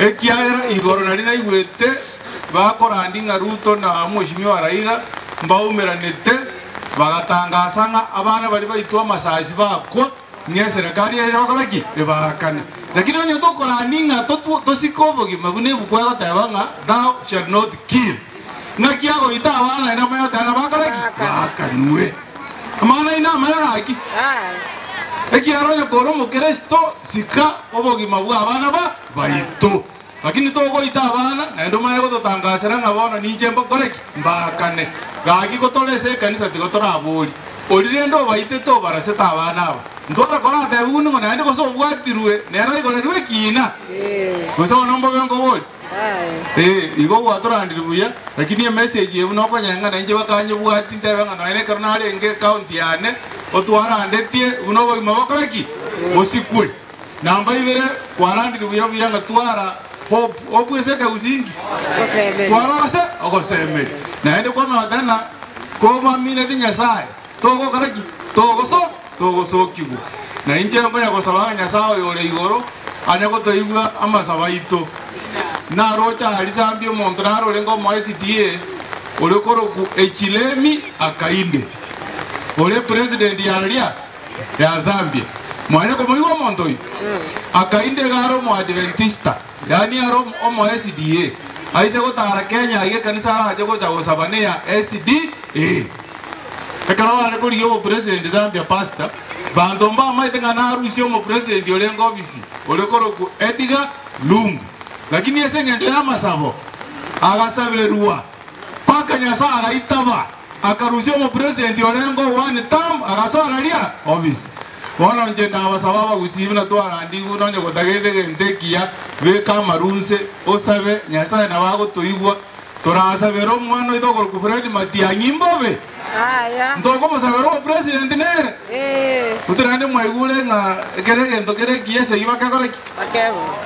Ekiagera igoro nari naigwete bakorandia ng'a Ruto na Mheshimiwa Raila mbaumeranete, bagatangasa ng'a abana baria baitwe amasasi bakwa, ng'a eserekari eye egokora ki? Ebaakane. Lakini onye tokorandi ng'a tosike obogima buna ebuku egoteba ng'a thou shall not kill, ng'aki agoita abana naende amanye goteba ng'a bakore ki? Baakanwe. Amang'ana aino amaya gaki? Ekiagera onye kore omokeresito, sika obogima bw'abana ba baito. Lakini togoita abana, naende omanye gototangasera ng'a bono ninche mbakore ki? Mbaakane. Gaki kotore ase ekanisa tigo toraborie, Oria rende obaitete obarasete abana aba, ntware koratebigwe ning'o naende gose obwatirwe nere aigorerwe ekiina? Gose bono mbobe nkoborie? Ee, igo gwatorandire buya, lakini emessage eye buna okonyeng'a nainche bakanyebwatia ntebe ng'a nonya nekero narenge ecounty yane, otwarandetie buna obogima bokore ki? Bosikwe. Namba ibere, kwarandire buya buya ng'a twara hope, hope ase ekegusii nki? Twara ogose ogosemeria. Naende kwamanya ng'a kobamineti Nyasaye, togokora ki? Togoso togosokigwa. Na inche nkonya gosaba ng'a Nyasaye oyo ore igoro anye gotoigwa amasabo aito. Naroche aa risambi omonto naro orenge omo SDA ore korokwa Echilemi Akainde, ore president ya raria ya Zambia. Mwanya komoigwa omonto oyio? Akainde iga are omoadventista, yaani are omo SDA, aise gotara Kenya aiga ekanisa arache gocha gosaba neya SDA. Ekero bare korigia obopresident Zambia pastor, banto mbamaete ng'a narusie omopresident orenge obisi ore korokwa Edgar Lungu. Lakini ase engencho y'amasabo agasaberwa mpaka Nyasae agaitaba. Akarusia omopresidenti orenge o one term agasoa raria ofisi. Bono inche ndabasaba abagusii buna twarandigwe nonye gotagete egento ekiya, beka amaru nse, osabe, Nyasae nabo agotoigwa. Torasabere omwana oito okorokwa Fred Matiang'i mbobe? Ntokomosabera obopresident nere? Gose naende mwaigure ng'a ekero egento kere ekiya esegi bakekora ki?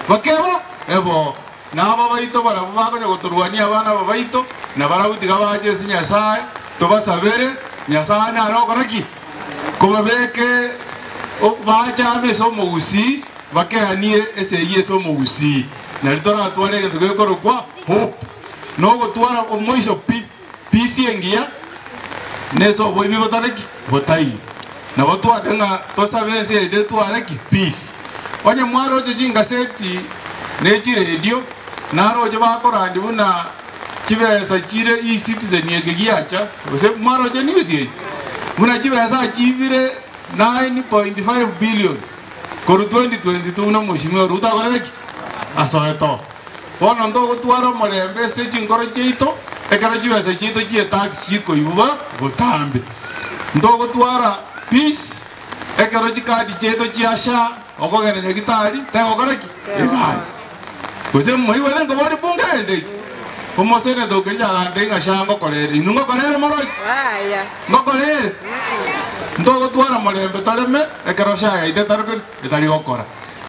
Bakebo? Ebo. Na aba baito barabwo bakonya gotorwania abana aba baito, na barabwo tiga bache ase Nyasae, tobasabere, Nyasae nare gokora ki? Kobabeke bache amo ase omogusii, bakeanie esegi ase omogusii. Nario toratware egento gekorokwa hope, na ogotwara omoiso pi, peace engiya, na ase oboibi botari ki? Botaiyo. Nabo twate ng'a tosabe ense yaito etware ki? Peace. Onye mwaroche chingaseti ne chiredio, naroche bakorandia buna chibesa chire E-Citizen eke giacha, gose mwaroche news eye? Buna chibesa chibire 9.5 billion korwa 2022 buna Mheshimiwa Ruto akorete ki? Asoete oo. Bono ntogotwara omorembe ase chinkoro chiaito, ekero chibesa chiaito chi'etax chikoigwa botambe. Ntogotwara peace ekero chikadi chiaito chia SHA okogenda nyagitari tegokora ki? Egasi. Gose moigwete nkoboria bunge rende ki? Omoseneta o Kericho agantebia ng'a SHA ngokora ere. Inwe ngokora ere moroche? Ngokora ere? Ntogotwara morembe toreme ekero SHA yaito etari gokora.